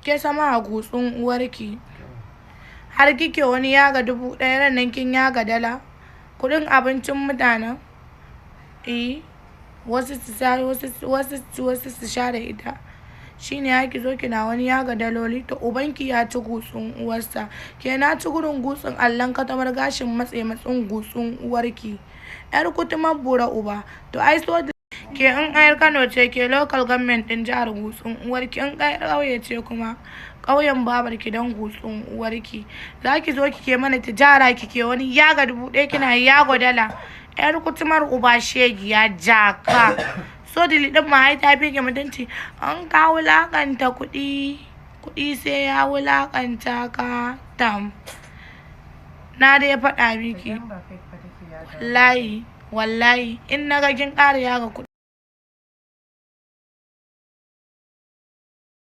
Ke sama a gutsun uwarki. Har kike wani yaga 1000, ran nan kin yaga dala. Kuɗin abincin mutanen. Eh, wasu su sha, wasu su ci, wasu su sha da ita. Shine ya ki zo kina wani yaga daloli, to ubanki ya ci gutsun uwarsa. Ke na ci gurin gutsun allon katamar gashin matse matsin gutsun uwarki. Yar kutumar bura uba. To ai so ke in ayar Kano ce, ke local government din jihar gutsun uwarki, in ayar ƙauye ce kuma ƙauyen babarki don gutsun uwarki. Za ki zo kike mana tijara, kike wani yaga 1000, kina yago dala. Yar kutumar uba, shegiya, jaka. So dili din ma ai ta fi ki mutunci. An ka wulakanta kuɗi, kuɗi sai ya wulakanta ka. Tam na dai faɗa miki. Idan ba fake ba take yaga. Wallahi wallahi, in na ga kin ƙara yaga kuɗi.